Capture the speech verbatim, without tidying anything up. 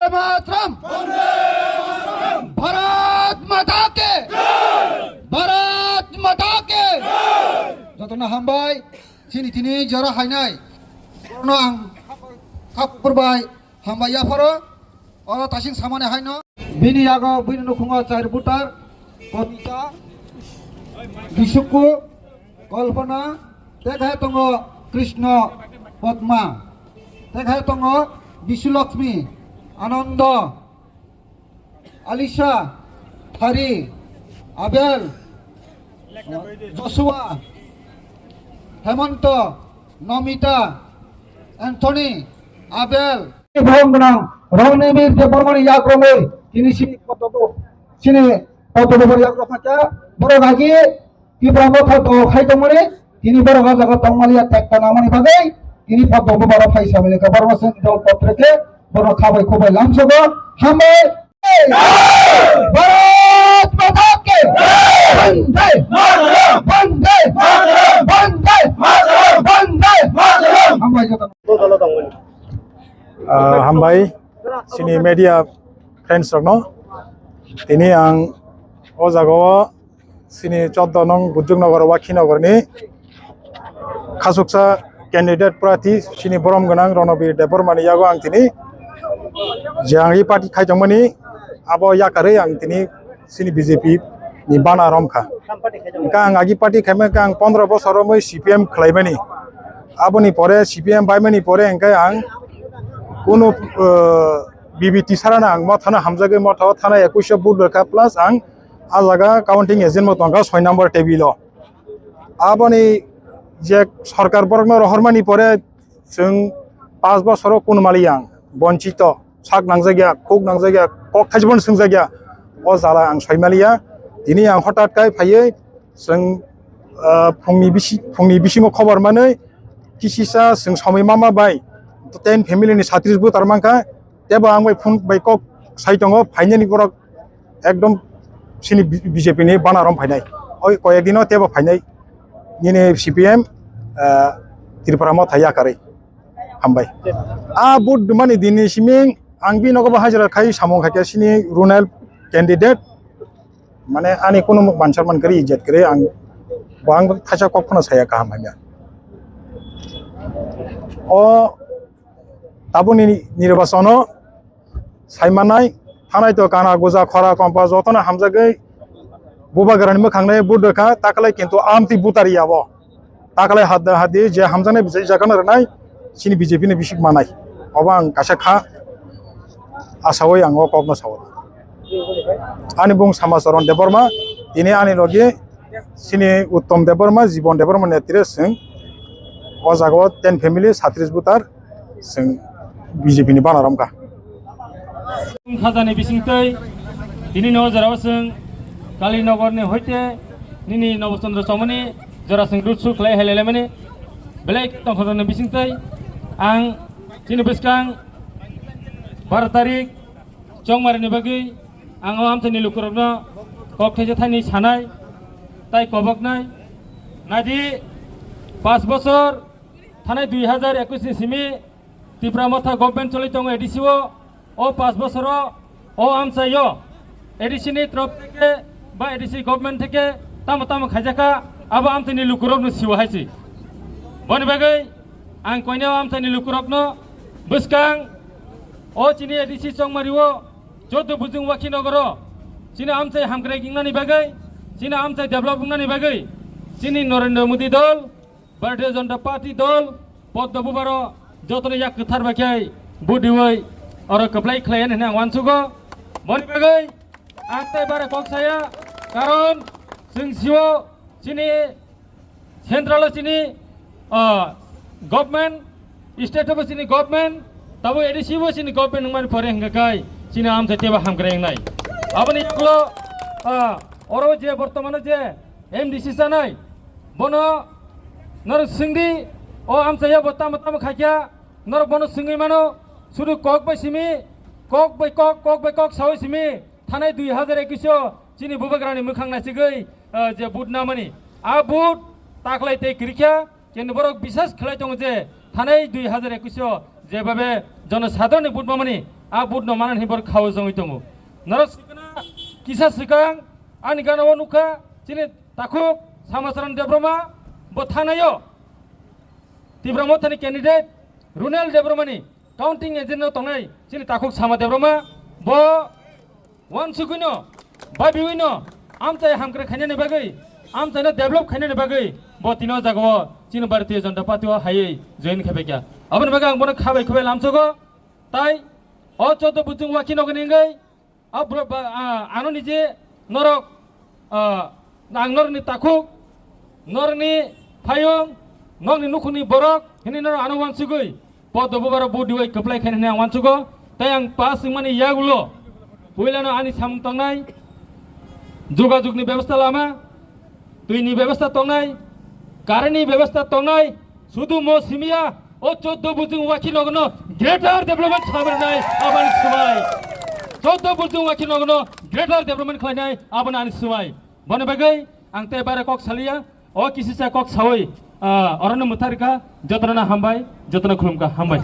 Matram! Bharat Mata ke! Bharat Mata ke! Jotono hambai, chini tini jora hainai. Jotono ang khapurbai hambai yapharo. Oro tasing samani haino. Bini yago bini nukhungo char butar, Komita, Bisuku, Kalpana, tekhe tongo Krishna Padma, tekhe tongo Bishu Lakshmi, Ananda, Alisha, Thari, Abel, Joshua, Hemanto, Nomita, Anthony, Abel. Borom gwnang Ronibir Debbarmani yakromwi tini sini podobo, sini podobo yakrok phacha borok agi Tipra Motha dol khai tongmani, tini borok o jaga tongmaliya tekta nangmani bagwi, tini pha dobo borok phai samani ka borok sen dol potre khe borok khabai khubai lamsogo, hambai. Bharat Mata ke! Vande Mataram! Vande Mataram! Vande Mataram! Vande Mataram! Hambai joto. Ah, hambai, chini media friends rokno. Tini ang o jagao chini choddo nong Bujuknagar, Wakhinogorni khasuksa candidate prarthi chini borom gwnang Ronobir Debbarmani yago ang tini je ang e party khaitongmani abo yakarwi ang tini chini B J P ni bana romkha. Hwnkhe ang agi party khaima hwnkhe ang pondro bosor romwi C P M khlaimani. Aboni pore C P M baimani pore hwnkhe ang kunu, uh, B B T sarana ang mothano hamjagwi mothao thana ekush vote rwkha, plus ang a jaga counting agent bo tongkha soi number table o. Aboni je sorkar borokno rohormani pore chwng panch bosoro kunu maliya ang bonchito, sak nangjakya, khuk nangjakya, kok thaisbo swngjakya, o jala ang soi maliya. Tini ang hotat kai phaiwi chwng, ah, phungni bisi-, phungni bisingo khobor manwi kisisa chwng somoi mama bai ten family ni satris butar mankha, tebo ang bai phone bai kok sai tongo, phainani borok ekdom chini B J P ni bana rom phainai. Oi koyek dino tebo phainai. Nini C P M, ah, Tripura Motha yakarwi. Hambai. A vote dumani dini siming ang bi nogo bo hajra khai samung khai sini runal candidate. Mane ani kunu manchar man kari ijat kari ang bo ang thaisa kok phano saya kaham hanya. O tabuni nirbasono saimanai, thanai to kana guja khora kompa jotono hamjagwi bubagrani mwkhangnai budokha, takalai kintu amtwi butari yabo. Takalai hadda hadi je hamjaknai bijai jagana rwnai, chini B J P ni bisik manai. Obo ang kaisa kha, asawi ang o kokno sao. Ani bung Samacharan Debbarma, tini ani logi chini Uttom Debbarma, Jibon Debbarma netre chwng o jagao ten family, satris butar. Chwng B J P ni bana romkha. Khajani bisingtwi tini no jorao chwng Kalinagar ni hoite nini Nobo Chandra Chowmani jora chwng rutsu khlai hai lailaimani belai tongthokni bisingtwi ang chini bwskang baro tarik chongmari ni bagwi ang o amchaini lukurokno kok thaisa thani sanai tai koboknai. Naidi, pas bosor thanai dui hazar ekush ni simi Tipra Motha government choli tongo A D C o, o pas bosoro o amchaio A D C ni trop theke ba A D C government theke tamo tamo khaijakha, abo amchaini lukurokno siwo haisi. Boni bagwi ang koineo amchaini lukurokno bwskang o chini A D C chongmario, joto bujung Wakhinogoro chini amchai hamkrai wngnani bagwi, chini amchai develop wngnani bagwi, chini Narendra Modi dol, Bharatiya Janata Party dol, Poddo Bubaro jotono yak kwthar bai khe budi oi oro kwplai khlai hwnwi ang uansugo. Boni bagwi ang tei bare kok saya, karon chwng sio chini central o chini, ah, government, state o bo chini government, tabo A D C bo chini government wngmani pore hwnkha kai chini amchai teibo hamkrai wngnai. Aboni yagulo, ah, oro je bortomano je M D C chanai, bono norok swngdi, o amchaiya bo tamo tamo khaikha, norok bono swngwi mano, sudu kok bai simi, kok bai kok, kok bai kok sawi simi, thanai dui hazar ekush o chini bubagrani mwkhang naisigwi, ah, je vote namani, a vote taklai tei kwrwikha, kintu borok bisas khlai tongo je thanai dui hazar ekush o jebabe jonosadharonni vote mamani, A vote no manani hinwi borok khao jongwi tongo. Norok sikana kisa sikang ani gana o nukha chini takhuk Samacharan Debbarma bo thanaio Tipra Mothani candidate Runel Debbarmani counting agent no tongnai chini takhuk Sama Debbarma bo wansugwino babiwino amchai hamkrai khainani bagwi amchaino develop khainani bagwi bo tino jagao chini Bharatiya Janata Party o haywi join khabaikha. Aboni bagwi ang bono khabai khubai lamsogo. Tai o choddo bujung wakhi nogni wngwi a bro-, ba-, a, ano nije norok, a, ang norokni takhuk, norokni phayung, norokni nukhungni borok hinwi norok ano wansugwi poddo bubaro vote diwi kwplai khainani ang wansugo. Tai ang pass wngmani yagulo puilano ani samung tongnai, jogajogni bebostha lama, twini bebostha tongnai, currentni bebostha tongnai, sudu mo simiya, o choddo bujung wakhi nogno greater development khlainai aboni swmai. Choddo bujung wakhi nogno greater development khlainai aboni ani swmai. Boni bagwi ang tei bare kok saliya, o kisisa kok sawi, ah, orono mwtharika, jotono hambai, jotono khulumka, hambai.